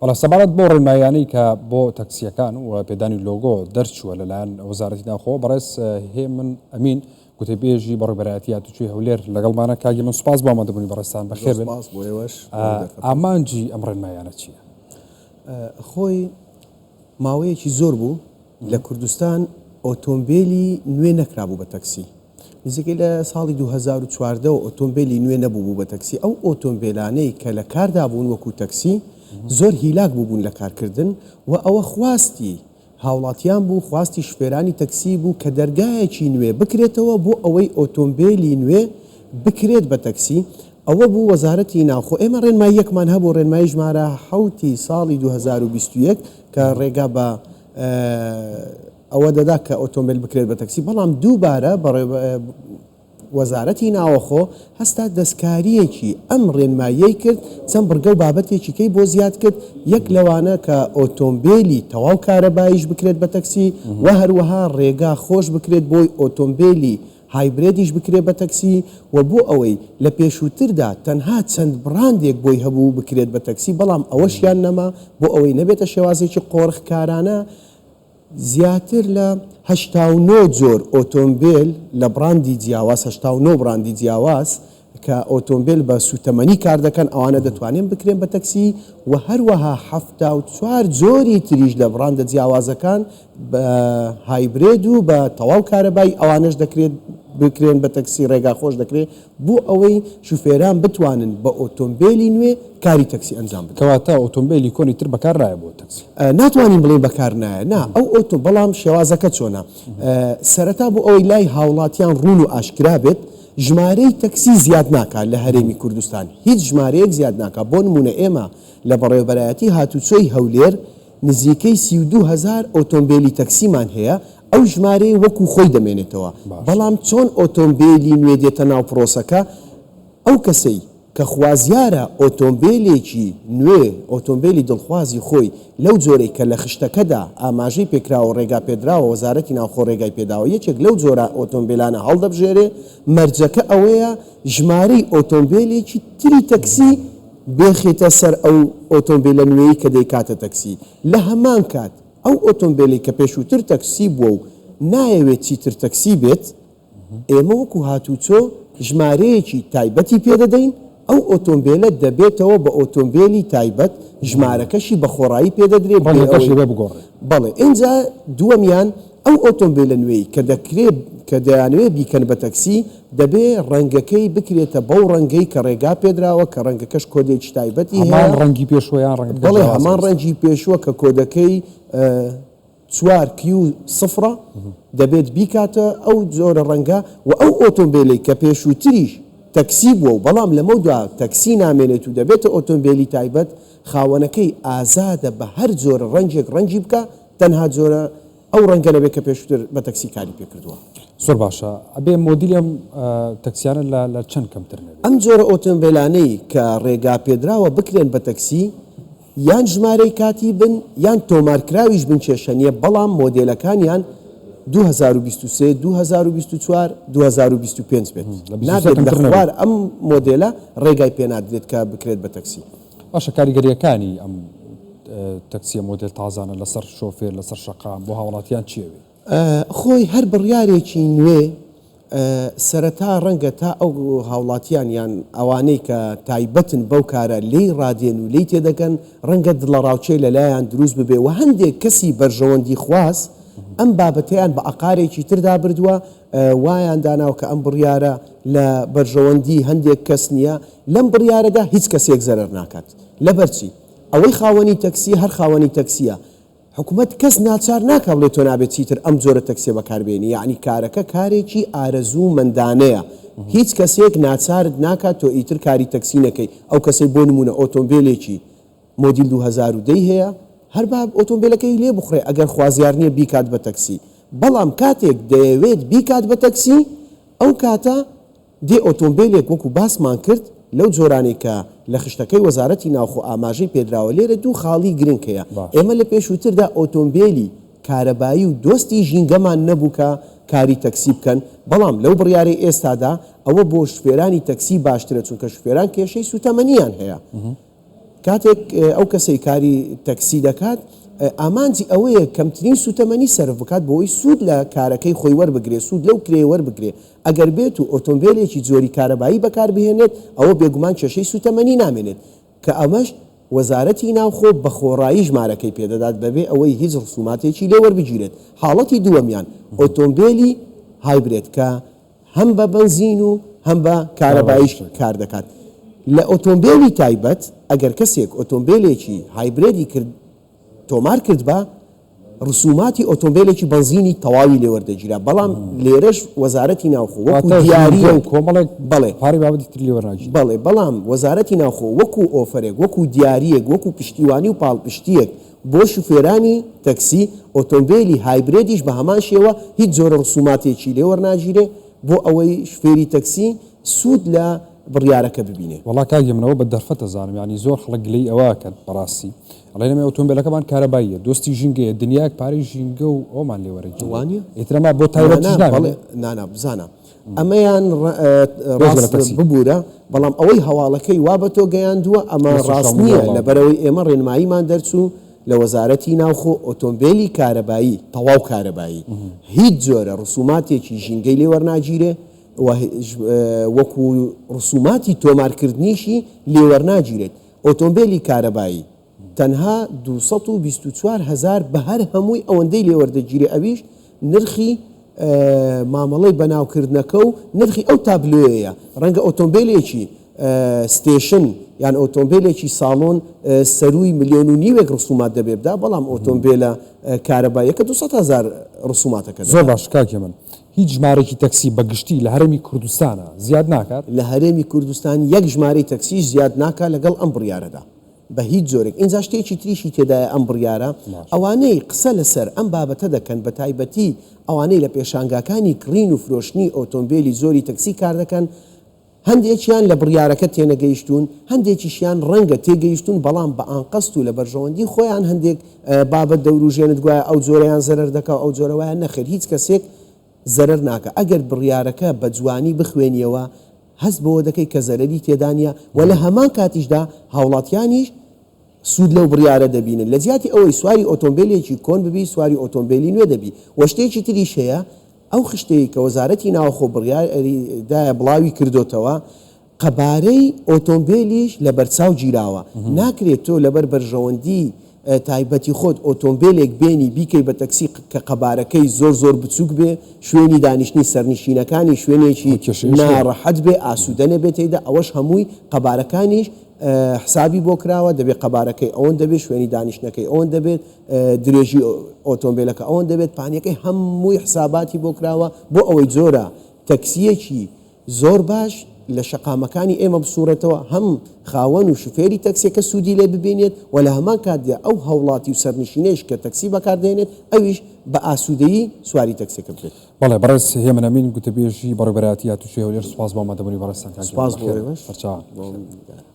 بەڵێ سەبارەت بەو ڕێنماییانەی کە بۆ تەکسییەکان و پێدانی لۆگۆ دەرچووە لەلایەن وەزارەتی ناوخۆوە، بەڕێز هێمن ئەمین گوتەبێژی بەڕێوەبەرایەتی هاتوچۆی هەولێر لەگەڵمانە. کاک هێمن سوپاس بۆ ئامادەبوونی بەڕێزتان، بەخێر بێن. سوپاس بۆ ئێوەش بۆ ئەو دەرفەتە. ئامانجی ئەم ڕێنماییانە چییە؟ خۆی ماوەیەکی زۆر بوو لە کوردستان ئۆتۆمبێلی نوێ نەکرابوو بە تەکسی. نزیکەی لە ساڵی 2014 وە ئۆتۆمبێلی نوێ نەبوو بوو بە تەکسی، ئەو ئۆتۆمبێلانەی کە لە کاردا بوون وەکو تەکسی زۆر هیلاک بووبوون لە کارکردن و ئەوە خواستی هاوڵاتیان بوو، خواستی شوفێرانی تەکسی بوو کە دەرگایەکی نوێ بکرێتەوە بۆ ئەوەی ئۆتۆمبێلی نوێ بکرێت بە تەکسی، ئەوە بوو وەزارەتی ناوخۆ ئێمە ڕێنماییەکمان هەبوو ڕێنمایی ژمارە حەوتی ساڵی 2021 کە ڕێگا بە ئەوە دەدا کە ئۆتۆمبێل بکرێت بە تەکسی، بەڵام دووبارە وەزارەتی ناوەخۆ هەستا دەستکارییەکی ئەم ڕێنماییەی کرد، چەند بڕگە و بابەتێکی کەی بۆ زیاد کرد، یەک لەوانە کە ئۆتۆمبێلی تەواو کارەباییش بکرێت بە تەکسی و هەروەها ڕێگا خۆش بکرێت بۆی ئۆتۆمبێلی هایبرێدیش بکرێت بە تەکسی و بۆ ئەوەی لە پێشووتردا تەنها چەند بڕاندێک بۆی هەبوو بکرێت بە تەکسی بەڵام ئەوەشیان نەما بۆ ئەوەی نەبێتە شێوازێکی قۆرخکارانە زیاتر لە 89 جۆر ئۆتۆمبێل لە بڕاندی جیاواز، 89 بڕاندی جیاواز کە ئۆتۆمبێل بە سووتەمەنی کار دەکەن ئەوانە دەتوانێن بکرێن بە تەکسی و هەروەها 74 جۆری تریش لە بڕاندە جیاوازەکان بە هایبرێد و بە تەواو کارەبایی ئەوانەش دەکرێت بکرێن بە تەکسی ڕێگا خۆش دەکرێت بۆ ئەوەی شوفێران بتوانن بە ئۆتۆمبێلی نوێ کاری تەکسی ئەنجام بدەن. کەواتە ئۆتۆمبێلی کۆنی تر بەکار نایە بۆ تەکسی؟ ناتوانین بڵێین بەکار نایە نا ئەو ئۆتۆ بەڵام شێوازەکە چۆنە سەرەتا بۆ ئەوەی لای هاوڵاتیان ڕوون و ئاشکرا بێت ژمارەی تەکسی زیاد ناکات لە هەرێمی کوردستان هیچ ژمارەیەک زیاد ناکات بۆ نمونە ئێمە لە بەڕێوەبەرایەتی هاتوچۆی هەولێر نزیکەی 32 هەزار ئۆتۆمبێلی تەکسیمان هەیە ئەو ژمارەیە وەکو خۆی دەمێنێتەوە بەڵام چۆن ئۆتۆمبێلی نوێ دێتە ناو پرۆسەکە ئەو کەسەی کە خوازیارە ئۆتۆمبێلێکی نوێ، ئۆتۆمبێلی دڵخوازی خۆی لەو جۆرەی کە لە خشتەکەدا ئاماژەی پێکراوە و ڕێگا پێدراوە، وەزارەتی ناوخۆ ڕێگای پێداوە، یەکێک لەو جۆرە ئۆتۆمبێلانە هەڵدەبژێرێ، مەرجەکە ئەوەیە ژمارەی ئۆتۆمبێلێکی تری تەکسی بێخێتە سەر ئەو ئۆتۆمبێلە نوێیەی کە دەیکاتە تەکسی، لە هەمان کات ئەو ئۆتۆمبێلەی کە پێشووتر تەکسی بووە و نایەوێت چیتر تەکسی بێت، ئێمە وەکو هاتوچۆ ژمارەیەکی تایبەتی پێدەدەین، ئەو ئۆتۆمبێلە دەبێتەوە بە ئۆتۆمبێلی تایبەت، ژمارەکەشی بە خۆڕایی پێدەدرێ بێ ڕەنگەکەشی ئەوەی دەبێ بگۆڕێ. بەڵێ، ئینجا دووەمیان ئەو ئۆتۆمبێلە نوێی کە دەکرێ کە دەیانەوێ بیکەن بە تەکسی، دەبێ ڕەنگەکەی بکرێتە بەو ڕەنگەی کە ڕێگا پێدراوە، کە ڕەنگەکەش کۆدێکی تایبەتی هەمان هەیە. ڕەنگی پێشووە یان ڕەنگەکە بەڵێ، جیاوازە هەمان ئێستا؟ ڕەنگی پێشووە کە کۆدەکەی چوار Q سفرە دەبێت بیکاتە ئەو جۆرە ڕەنگە و ئەو ئۆتۆمبێلەی کە پێشووتریش تەکسی بووە و بەڵام لەمەودوا تەکسی نامێنێت و دەبێتە ئۆتۆمبێلی تایبەت، خاوەنەکەی ئازادە بە هەر جۆرە ڕەنگێک ڕەنگی بکا تەنها جۆرە ئەو ڕەنگە نەبێت کە پێشووتر بە تەکسی کاری پێکردووە. زۆر باشە ئەبێ مۆدیلی ئەم تەکسیانە لە لە چەند کەمتر نەبێت؟ ئەم جۆرە ئۆتۆمبێلانەی کە ڕێگاپێدراوە بکرێن بە تەکسی، یان ژمارەی کاتی بن یان تۆمارکراویش بن کێشە نیە بەڵام مۆدێلەکانیان 2023، 2024، 2025 بێت لە 23 نابێت لە کەمتر نەبێت. خوار ئەم مۆدێلە ڕێگای پێنادرێت کە بکرێت بە تەکسی. باشە کاریگەریەکانی ئەم تەکسیە مۆدێل تازانە لەسەر شۆفێر لەسەر شەقام بۆ هاوڵاتیان چی ئەبێ؟ خۆی هەر بڕیارێکی نوێ سەرەتا ڕەنگە تا ئەو هاوڵاتیان یان ئەوانەی کە تایبەتن بەو کارە لێی ڕادێن و لێی تێدەگەن ڕەنگە دڵەڕاوکێ لەلایان دروست ببێ و هەندێک کەسی بەرژەوەندی خواز ئەم بابەتەیان بە ئەقارێکی تردا بردووە وایان داناوە کە ئەم بڕیارە لە بەرژەوەندی هەندێک کەس نییە لەم بڕیارەدا هیچ کەسێک زەرەر ناکات لەبەرچی ئەوەی خاوەنی تەکسیە هەر خاوەنی تەکسیە حکومەت کەس ناچار ناکا بڵێ تۆ نابێت چیتر ئەم جۆرە تەکسیە بەکار بێنی یەعنی کارەکە کارێکی ئارەزوو مەندانەیە هیچ کەسێک ناچارت ناکات تۆ ئیتر کاری تەکسی نەکەی ئەو کەسەی بۆ نمونە ئۆتۆمبێلێکی مۆدیل 2010 ی هەیە هەر با ئۆتۆمبێلەکەی لێ بخوڕێ ئەگەر خوازیار نیە بیکات بە تەکسی بەڵام کاتێک دەیەوێت بیکات بە تەکسی ئەو کاتە دێ ئۆتۆمبێلێک وەکو باسمان کرد لەو جۆرانەی کە لە خشتەکەی وەزارەتی ناوخۆ ئاماژەی پێدراوە لێرە دوو خاڵی گرنگ هەیە ئێمە لە پێشووتردا ئۆتۆمبێلی کارەبایی و دۆستی ژینگەمان نەبوو کە کاری تەکسی بکەن بەڵام لەو بڕیارەی ئێستادا ئەوە بۆ شوفێرانی تەکسی باشترە چونکە شوفێران کێشەی سوتەمەنیان هەیە. کاتێک ئەو کەسەی کاری تەکسی دەکات ئامانجی ئەوەیە کەمترین سووتەمەنی سەرف بکات بۆ ئەوەی سوود لە کارەکەی خۆی وەربگرێت، سوود لەو کرێیە وەربگرێت. ئەگەر بێت و ئۆتۆمبێلێکی جۆری کارەبایی بەکاربهێنێت ئەوە بێگومان کێشەی سووتەمەنی نامێنێت کە ئەمەش وەزارەتی ناوخۆ بە خۆڕایی ژمارەکەی پێدەدات بەبێ ئەوەی هیچ ڕسوماتێکی لێ وەربگیرێت. حاڵەتی دووەمیان ئۆتۆمبێلی hybrid کە هەم بە بەنزین و هەم بە کارەباییش کار دەکات. لە ئۆتۆمبێلی تایبەت ئەگەر کەسێک ئۆتۆمبێلێکی hybrid ی کرد تۆمار کردبا ڕسوماتی ئۆتۆمبێلێکی بەنزینی تەواوی لێ وەردەگیرا، بەڵام لێرەش وەزارەتی ناوخۆ وەکو واتە ژینگە و دیارییەک کۆمەڵێک بەڵێ پارەی بابەتی تری لێ وەرناگیرێت. بەڵێ، بەڵام وەزارەتی ناوخۆ وەکو ئۆفەرێک، وەکو دیارییەک، وەکو پشتیوانی و پاڵپشتییەک بۆ شوفێرانی تەکسی، ئۆتۆمبێلی hybrid یش بە هەمان شێوە هیچ جۆرە ڕسوماتێکی لێ وەرناگیرێ بۆ ئەوەی شوفێری تەکسی سوود لە بڕیارەکە ببینێ. وەڵا کاک هێمن ئەوە بە دەرفەت ئەزانم یانی زۆر خەڵک گلەیی ئەوە ئەکەن بەڕاستی ئەڵێن ئێمە ئۆتۆمبێلەکەمان کارەباییە دۆستی ژینگەیە دنیایەک پارەی ژینگە و ئەوەمان لێ وەرەگیرێ وانیە؟ ئیتر ئەمە بۆ نا تایبەتیش نا بەڵێ نامێنێ؟ نا نا بزانە ئەمەیان بێجگە لە ڕاست تەکسی. ببورە بەڵام ئەوەی هەواڵەکەی وا بە تۆ گەیاندووە ئەمە لە سۆشیال ڕاست میدیا نییە بڵاو بوو. لەبەرئەوەی ئێمە ڕێنماییمان دەرچوو لە وەزارەتی ناوخۆ ئۆتۆمبێلی کارەبایی تەواو کارەبایی هیچ جۆرە ڕسوماتێکی ژینگەی لێ وەرناگیرێ و وەکو ڕسوماتی تۆمارکردنیشی لێ وەرناگیرێت ئۆتۆمبێلی کارەبایی تەنها 224 هەزار بە هەر هەمووی ئەوەندەی لێ وەردەگیرێ ئەویش نرخی مامەڵەی بەناوکردنەکە و نرخی ئەو تابلۆیەیە ڕەنگە ئۆتۆمبێلێکی station یان ئۆتۆمبێلێکی ساڵۆن سەرووی ملیۆن و نیوێک ڕسومات دەبێ بدا بەڵام ئۆتۆمبێلە کارەباییەکە 200 هەزار ڕسوماتەکە زۆر دەدات. باش کاک هێمن هیچ ژمارەیەکی تەکسی بە گشتی لە هەرێمی کوردستانا زیاد ناکات؟ لە هەرێمی کوردستان یەک ژمارەی تەکسیش زیاد ناکات لەگەڵ ئەم بڕیارەدا بە هیچ جۆرێک، ئینجا شتێکی تریشی تێدایە ئەم بڕیارە، ئەوانەی قسە لەسەر ئەم بابەتە دەکەن بە تایبەتی ئەوانەی لە پێشانگاکانی کڕین و فرۆشتنی ئۆتۆمبێلی جۆری تەکسی کار دەکەن، هەندێکیان لە بڕیارەکە تێنەگەیشتوون، هەندێکیشیان ڕەنگە تێگەیشتوون بەڵام بە ئانقەست و لە بەرژەوەندی خۆیان هەندێک بابەت دەوروژێنت گوایە ئەو جۆرەیان زەرەر دەکا و ئەو جۆرە وایە، نەخێر هیچ کەسێک زەرەر ناکا ئەگەر بڕیارەکە بە جوانی بخوێنیەوە هەست بەوە دەکەی کە زەرەری تێدا نیە و لە هەمان کاتیشدا هاوڵاتیانیش سوود لەو بڕیارە دەبینن لە جیاتی ئەوەی سواری ئۆتۆمبێلێکی کۆن ببی سواری ئۆتۆمبێلی نوێ دەبی وە شتێکی تریش هەیە ئەو خشتەیەی کە وەزارەتی ناوخۆ بڕیاری دایە بڵاوی کردۆتەوە قەبارەی ئۆتۆمبێلیش لەبەرچاو گیراوە، ناکرێت تۆ لەبەر بەرژەوەندی تایبەتی خۆت ئۆتۆمبێلێک بێنی بیکەی بە تەکسی کە قەبارەکەی زۆر زۆر بچوک بێ، شوێنی دانیشتنی سەرنشینەکانی شوێنێکی ناڕەحەت بێ، ئاسوودە نەبێ تێیدا، ئەوەش هەمووی قەبارەکانیش حسابی بۆ کراوە، دەبێ قەبارەکەی ئەوەندە بێ، شوێنی دانیشتنەکەی ئەوەندە بێت، درێژی ئۆتۆمبێلەکە ئەوەندە بێت، پانیەکەی هەمووی حساباتی بۆ کراوە بۆ ئەوەی جۆرە تەکسییەکی زۆر باش لە شەقامەکانی ئێمە بسوڕێتەوە، هەم خاوەن و شوفێری تەکسیەکە سوودی لێ ببینێت و لە هەمان کاتدا ئەو هاوڵاتی و سەرنشینەیش کە تەکسی بەکاردەهێنێت ئەویش بە ئاسوودەیی سواری تەکسیەکە ببێت. بەڵێ بەڕێز هێمن ئەمین گوتەبێژی بەڕێوەبەرایەتی هاتوچۆی هەولێر سوپاس بۆ ئامادەبوونی بەڕێزتان کاک هێمن سوپاس بۆ بەخێر ئێوەش. سەرچاوان. بۆ دیدار.